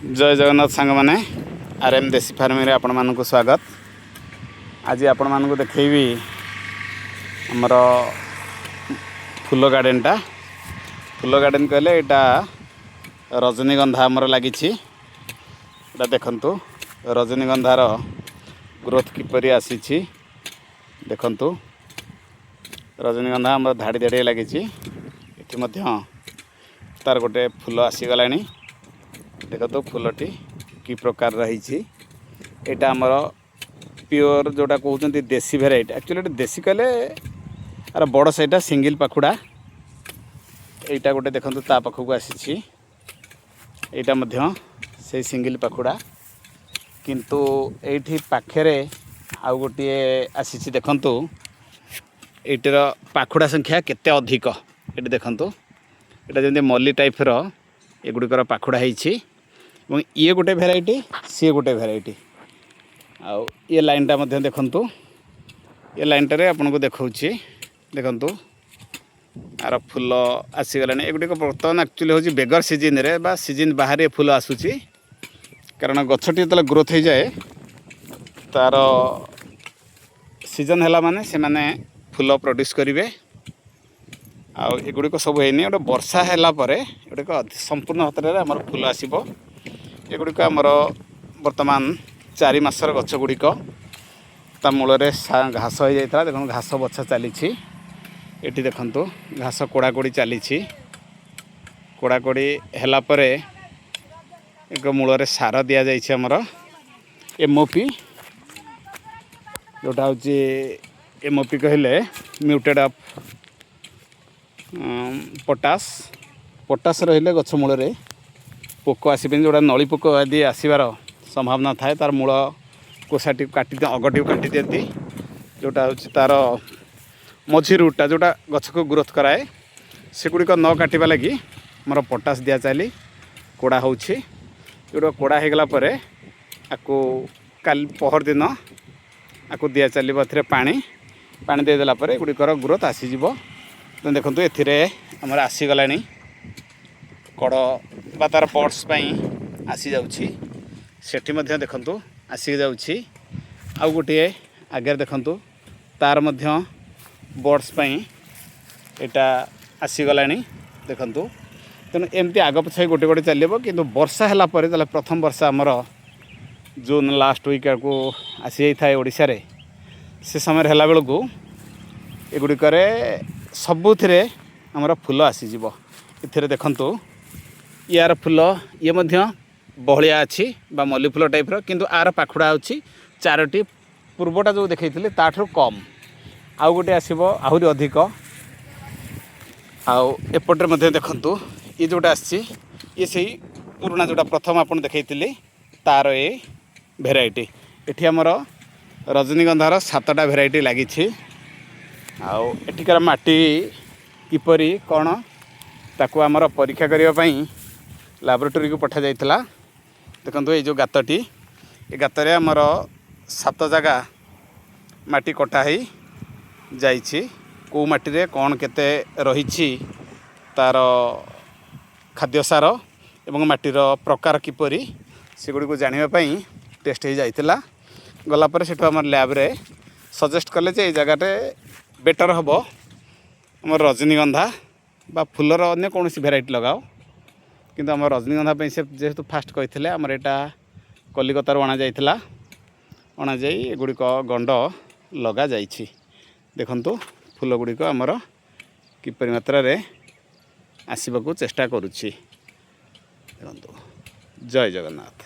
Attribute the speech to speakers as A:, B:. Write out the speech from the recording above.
A: ଜୟ ଜଗନ୍ନାଥ ସାଙ୍ଗମାନେ, R M ଦେଶୀ ଫାର୍ମିଂରେ ଆପଣମାନଙ୍କୁ ସ୍ୱାଗତ। ଆଜି ଆପଣମାନଙ୍କୁ ଦେଖେଇବି ଆମର ଫୁଲ ଗାର୍ଡ଼େନଟା। ଫୁଲ ଗାର୍ଡ଼େନ କହିଲେ ଏଇଟା ରଜନୀଗନ୍ଧା ଆମର ଲାଗିଛି। ଏଇଟା ଦେଖନ୍ତୁ, ରଜନୀଗନ୍ଧାର ଗ୍ରୋଥ୍ କିପରି ଆସିଛି ଦେଖନ୍ତୁ। ରଜନୀଗନ୍ଧା ଆମର ଧାଡ଼ି ଧାଡ଼ି ଲାଗିଛି। ଏଠି ମଧ୍ୟ ତାର ଗୋଟେ ଫୁଲ ଆସିଗଲାଣି। ଦେଖନ୍ତୁ, ଫୁଲଟି କି ପ୍ରକାର ରହିଛି। ଏଇଟା ଆମର ପିଓର ଯେଉଁଟା କହୁଛନ୍ତି ଦେଶୀ ଭେରାଇଟି। ଆକ୍ଚୁଆଲି ଏଇଟା ଦେଶୀ କହିଲେ ଆର ବଡ଼ ସେଇଟା ସିଙ୍ଗିଲ୍ ପାଖୁଡ଼ା। ଏଇଟା ଗୋଟେ ଦେଖନ୍ତୁ, ତା ପାଖକୁ ଆସିଛି। ଏଇଟା ମଧ୍ୟ ସେଇ ସିଙ୍ଗିଲ୍ ପାଖୁଡ଼ା, କିନ୍ତୁ ଏଇଠି ପାଖରେ ଆଉ ଗୋଟିଏ ଆସିଛି। ଦେଖନ୍ତୁ, ଏଇଟିର ପାଖୁଡ଼ା ସଂଖ୍ୟା କେତେ ଅଧିକ ଏଠି ଦେଖନ୍ତୁ। ଏଇଟା ଯେମିତି ମଲ୍ଲି ଟାଇପ୍ର ଏଗୁଡ଼ିକର ପାଖୁଡ଼ା ହେଇଛି ଏବଂ ଇଏ ଗୋଟେ ଭେରାଇଟି, ସିଏ ଗୋଟେ ଭେରାଇଟି। ଆଉ ଇଏ ଲାଇନ୍ଟା ମଧ୍ୟ ଦେଖନ୍ତୁ। ଏ ଲାଇନ୍ଟାରେ ଆପଣଙ୍କୁ ଦେଖାଉଛି, ଦେଖନ୍ତୁ, ଆର ଫୁଲ ଆସିଗଲାଣି। ଏଗୁଡ଼ିକ ବର୍ତ୍ତମାନ ଆକ୍ଚୁଆଲି ହେଉଛି ବେଗର ସିଜିନ୍ରେ ବା ସିଜିନ୍ ବାହାରେ ଫୁଲ ଆସୁଛି, କାରଣ ଗଛଟି ଯେତେବେଳେ ଗ୍ରୋଥ୍ ହେଇଯାଏ, ତା'ର ସିଜନ୍ ହେଲା ମାନେ ସେମାନେ ଫୁଲ ପ୍ରଡ୍ୟୁସ୍ କରିବେ। ଆଉ ଏଗୁଡ଼ିକ ସବୁ ହେଇନି। ଗୋଟେ ବର୍ଷା ହେଲା ପରେ ଏଗୁଡ଼ିକ ସମ୍ପୂର୍ଣ୍ଣ ମାତ୍ରାରେ ଆମର ଫୁଲ ଆସିବ। ଏଗୁଡ଼ିକ ଆମର ବର୍ତ୍ତମାନ 4 ମାସର ଗଛ ଗୁଡ଼ିକ। ତା ମୂଳରେ ଘାସ ହେଇଯାଇଥିଲା। ଦେଖନ୍ତୁ, ଘାସ ବଛା ଚାଲିଛି। ଏଠି ଦେଖନ୍ତୁ, ଘାସ କୋଡ଼ାକୋଡ଼ି ଚାଲିଛି। କୋଡ଼ାକୋଡ଼ି ହେଲା ପରେ ଏକ ମୂଳରେ ସାର ଦିଆଯାଇଛି ଆମର ଏମ୍ଓପି, ଯେଉଁଟା ହେଉଛି ଏମ୍ଓପି କହିଲେ ମ୍ୟୁରେଟ୍ ଅଫ୍ ପଟାସ। ପଟାସ ରହିଲେ ଗଛ ମୂଳରେ ପୋକ ଆସିବେନି। ଯେଉଁଟା ନଳି ପୋକ ଆଦି ଆସିବାର ସମ୍ଭାବନା ଥାଏ, ତାର ମୂଳ କୋଷାଟିକୁ କାଟି, ଅଗଟିକୁ କାଟି ଦିଅନ୍ତି। ଯେଉଁଟା ହେଉଛି ତାର ମଝି ରୁଟ୍ଟା, ଯେଉଁଟା ଗଛକୁ ଗ୍ରୋଥ୍ କରାଏ, ସେଗୁଡ଼ିକ ନ କାଟିବା ଲାଗି ଆମର ପଟାସ ଦିଆଚାଲି କୋଡ଼ା ହେଉଛି। ଏଗୁଡ଼ିକ କୋଡ଼ା ହେଇଗଲା ପରେ ଆକୁ କାଲି ପହରଦିନ ଆକୁ ଦିଆ ଚାଲିବ ଏଥିରେ ପାଣି। ପାଣି ଦେଇଦେଲା ପରେ ଏଗୁଡ଼ିକର ଗ୍ରୋଥ୍ ଆସିଯିବ। ତ ଦେଖନ୍ତୁ, ଏଥିରେ ଆମର ଆସିଗଲାଣି କଡ଼ ବା ତା'ର ବଡ୍ସ ପାଇଁ ଆସିଯାଉଛି। ସେଠି ମଧ୍ୟ ଦେଖନ୍ତୁ, ଆସିଯାଉଛି। ଆଉ ଗୋଟିଏ ଆଗରେ ଦେଖନ୍ତୁ, ତାର ମଧ୍ୟ ବଡ୍ସ ପାଇଁ ଏଇଟା ଆସିଗଲାଣି ଦେଖନ୍ତୁ। ତେଣୁ ଏମିତି ଆଗ ପଛ ହେଇ ଗୋଟେ ଗୋଟେ ଚାଲିବ। କିନ୍ତୁ ବର୍ଷା ହେଲା ପରେ ତାହେଲେ ପ୍ରଥମ ବର୍ଷା ଆମର ଜୁନ୍ ଲାଷ୍ଟ ୱିକ୍ ଆଡ଼କୁ ଆସିଯାଇଥାଏ ଓଡ଼ିଶାରେ। ସେ ସମୟରେ ହେଲା ବେଳକୁ ଏଗୁଡ଼ିକରେ ସବୁଥିରେ ଆମର ଫୁଲ ଆସିଯିବ। ଏଥିରେ ଦେଖନ୍ତୁ, ୟାର ଫୁଲ ଇଏ ମଧ୍ୟ ବହଳିଆ ଅଛି ବା ମଲ୍ଲି ଫୁଲ ଟାଇପ୍ର, କିନ୍ତୁ ଆର ପାଖୁଡ଼ା ଅଛି ଚାରୋଟି, ପୂର୍ବଟା ଯେଉଁ ଦେଖେଇଥିଲି ତାଠାରୁ କମ୍। ଆଉ ଗୋଟେ ଆସିବ ଆହୁରି ଅଧିକ। ଆଉ ଏପଟରେ ମଧ୍ୟ ଦେଖନ୍ତୁ, ଇଏ ଯେଉଁଟା ଆସିଛି, ଇଏ ସେଇ ପୁରୁଣା ଯେଉଁଟା ପ୍ରଥମ ଆପଣ ଦେଖେଇଥିଲି, ତାର ଏ ଭେରାଇଟି। ଏଠି ଆମର ରଜନୀଗନ୍ଧାର ସାତଟା ଭେରାଇଟି ଲାଗିଛି। ଆଉ ଏଠିକାର ମାଟି କିପରି କ'ଣ, ତାକୁ ଆମର ପରୀକ୍ଷା କରିବା ପାଇଁ ଲାବୋରେଟୋରୀକୁ ପଠାଯାଇଥିଲା। ଦେଖନ୍ତୁ, ଏଇ ଯେଉଁ ଗାତଟି, ଏ ଗାତରେ ଆମର ସାତ ଜାଗା ମାଟି କଟା ହେଇ ଯାଇଛି। କେଉଁ ମାଟିରେ କ'ଣ କେତେ ରହିଛି, ତା'ର ଖାଦ୍ୟ ସାର ଏବଂ ମାଟିର ପ୍ରକାର କିପରି, ସେଗୁଡ଼ିକୁ ଜାଣିବା ପାଇଁ ଟେଷ୍ଟ ହେଇଯାଇଥିଲା। ଗଲା ପରେ ସେଠୁ ଆମର ଲ୍ୟାବ୍ରେ ସଜେଷ୍ଟ କଲେ ଯେ ଏଇ ଜାଗାରେ ବେଟର୍ ହେବ ଆମର ରଜନୀଗନ୍ଧା ବା ଫୁଲର ଅନ୍ୟ କୌଣସି ଭେରାଇଟି ଲଗାଅ। କିନ୍ତୁ ଆମର ରଜନୀଗନ୍ଧା ପାଇଁ ସେ ଯେହେତୁ ଫାଷ୍ଟ କହିଥିଲେ, ଆମର ଏଇଟା କଲିକତାରୁ ଅଣାଯାଇଥିଲା। ଅଣାଯାଇ ଏଗୁଡ଼ିକ ଗଣ୍ଡ ଲଗାଯାଇଛି। ଦେଖନ୍ତୁ, ଫୁଲ ଗୁଡ଼ିକ ଆମର କିପରି ମାତ୍ରାରେ ଆସିବାକୁ ଚେଷ୍ଟା କରୁଛି ଦେଖନ୍ତୁ। ଜୟ ଜଗନ୍ନାଥ।